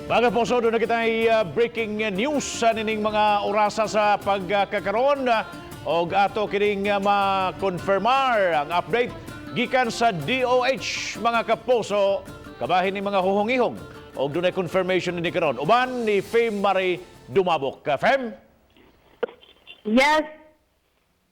Mga kapuso, duna na kita'y breaking news sa nining mga orasa sa pagkakaroon og ato kining ma-confirmar ang update gikan sa DOH, mga kapuso, kabahin ni mga huhong-ihong og dunay confirmation ni karon. Uban ni Fame Marie Dumabok. Fem? Yes.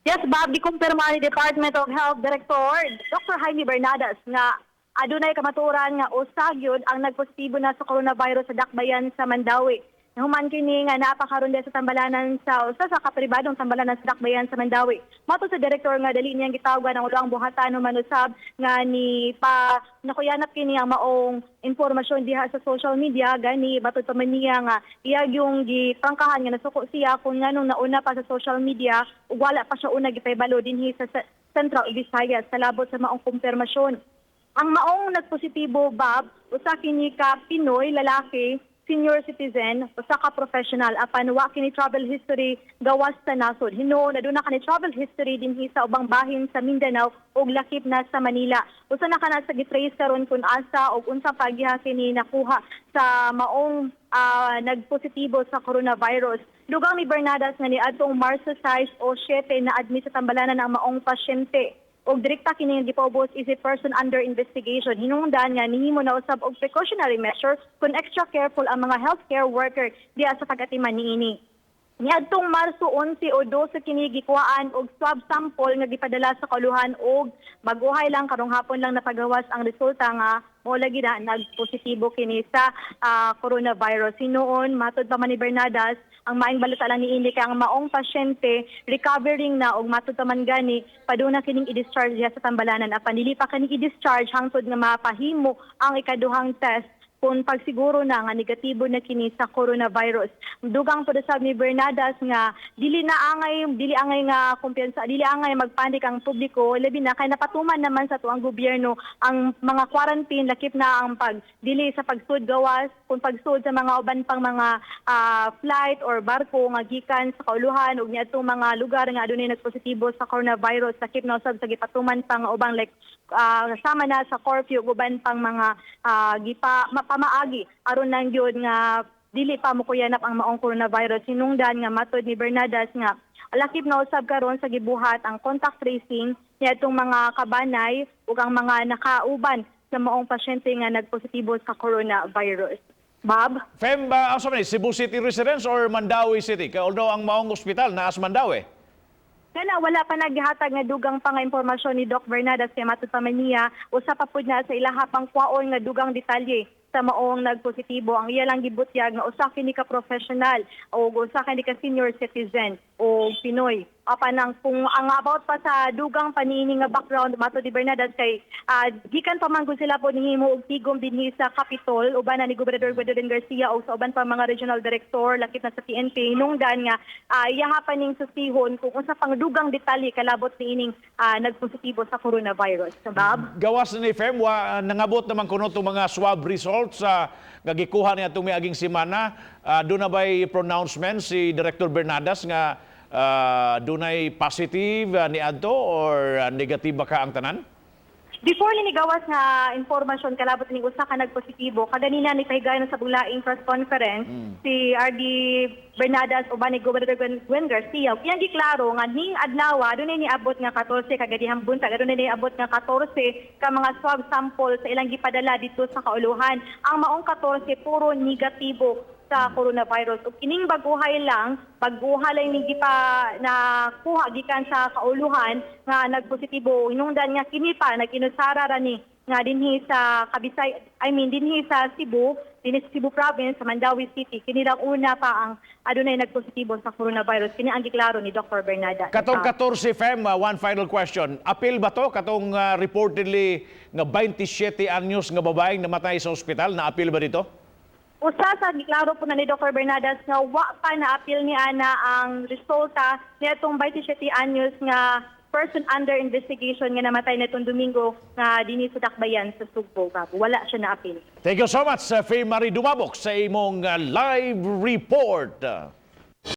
Yes, Bob, gikumpirma ni Department of Health Director Dr. Jaime Bernadas nga adunay kamatuoran nga usa gyud ang nagpositibo na sa coronavirus sa Dakbayan sa Mandaue. Nahuman kini nga naa pa karon sa tambalanan sa usa sa kapribadong tambalanan sa Dakbayan sa Mandaue. Matod sa direktor nga dali niyang gitawagan ang uloang buhatan human usab nga ni pa nakuyanap kini ang maong impormasyon diha sa social media. Gani matod pa man niya nga iya yung giprangkahan nga nasuko siya kung nganong nauna pa sa social media ug wala pa siya una gipahibalo dinhi sa Central Visayas sa labot sa maong kumpirmasyon. Ang maong nagpositibo, Bob, usa kini ka Pinoy lalaki, senior citizen, usa ka professional apan wa kini travel history gawas sa nasod. Hinuon aduna kani travel history dinhi sa ubang bahin sa Mindanao ug lakip na sa Manila. Usa na kana sa gitrace karon kung asa og unsa pagiha kini nakuha sa maong nagpositibo sa coronavirus. Dugang ni Bernadas nga niadtong Marso 6 o 7 na admit sa tambalanan ang maong pasyente og direkta kini nga gipaubos is a person under investigation. Hinungdan nga nihimo na usab og precautionary measure kung extra careful ang mga healthcare worker diha sa pag-atiman niini. Niadtong Marso 11 o 12 kini gikuhaan og swab sample nga gipadala sa kauluhan og baguhay lang, karong hapon lang napagawas ang resulta nga mao lagi na nagpositibo kini sa coronavirus. Hinuon, matod pa man ni Bernadas, ang maayong balita lang niini kay ang maong pasyente recovering na og matod pa man gani padung na kining i-discharge diha sa tambalanan apan dili pa kini i-discharge hangtod nga mapahimo ang ikaduhang test kung pagsiguro na nga negatibo na kini sa coronavirus. Dugang po usab ni Bernadas nga dili angay nga kumpiyansa, dili angay magpanik ang publiko, labi na kay napatuman naman sa atuang gobyerno ang mga quarantine, lakip na ang pag dili sa pagsud gawas kung pagsud sa mga uban pang mga flight or barko nga gikan sa kauluhan ug niadtong mga lugar nga adunay nagpositibo sa coronavirus, lakip na usab sa gipatuman pa nga ubang like sama na sa curfew ug uban pang mga gipa mapamaagi aron lang gyud nga dili pa mokuyanap ang maong coronavirus. Hinungdan nga matod ni Bernadas nga lakip na usab karon sa gibuhat ang contact tracing niadtong mga kabanay ug ang mga nakauban sa maong pasyente nga nagpositibo sa coronavirus. Bob? Fem, ba, asa man ni, Cebu City residents or Mandaue City? Kay although ang maong ospital naa sa Mandaue. Kana wala pa naghatag nga dugang pa nga impormasyon ni Doc Bernadas kay matod pa man niya usa pa pud na sa ilaha pang kwaon nga dugang detalye sa maong nagpositibo. Ang iya lang gibutyag nga usa kini ka professional o usa kini ka senior citizen o Pinoy. Apan ang kung ang about pa sa dugang paniini nga background, matod ni Bernadas kay gikan pa man gud sila po nihimo og tigom dinhi sa Capitol uban na ni Gobernador Gwendolyn Garcia o sa uban pa mga regional director lakip na sa PNP. Hinungdan nga iyaha pa ning susihon kung unsa pang dugang detalye kalabot niining nagpositibo sa coronavirus. Bob? Gawas ni Fem, wa, nangabot naman kuno itong mga swab results sa nga gikuha niya itong miaging semana. Duna ba'y pronouncement si Director Bernadas nga dunay positive ni adto or negative ba ka ang tanan? Before ni gawas nga impormasyon kalabot ning usa ka nagpositibo, kaganina ni pahigayon sa bulaing press conference si RD Bernadas uban ni Gobernador Gwen Garcia. Ug iyang giklaro nga ning adlaw dunay niabot nga 14, kagadihang buntag adunay niabot nga 14 ka mga swab sample sa ilang gipadala dito sa kauluhan. Ang maong 14 puro negatibo sa coronavirus. Ug kining baguhay lang ning gipa na kuha gikan sa kauluhan nga nagpositibo. Hinungdan nga kini pa nag-inusara ra ni nga dinhi sa Kabisay, I mean dinhi sa Cebu, dinhi sa Cebu Province, sa Mandaue City. Kini lang una pa ang adunay nagpositibo sa coronavirus. Kini ang giklaro ni Dr. Bernada. Katong 14, Fem, one final question. Apil ba to katong reportedly nga 27 anyos nga babaeng namatay sa ospital? Na apil ba dito? Usa sa giklaro po na ni Dr. Bernadas nga wa pa na apil ni ana ang resulta niadtong 27 anyos nga person under investigation nga namatay nitong Domingo nga dinhi sa Dakbayan sa Sugbo. Gabo. Wala siya na apil. Thank you so much, Faye Marie Dumabok, sa imong live report.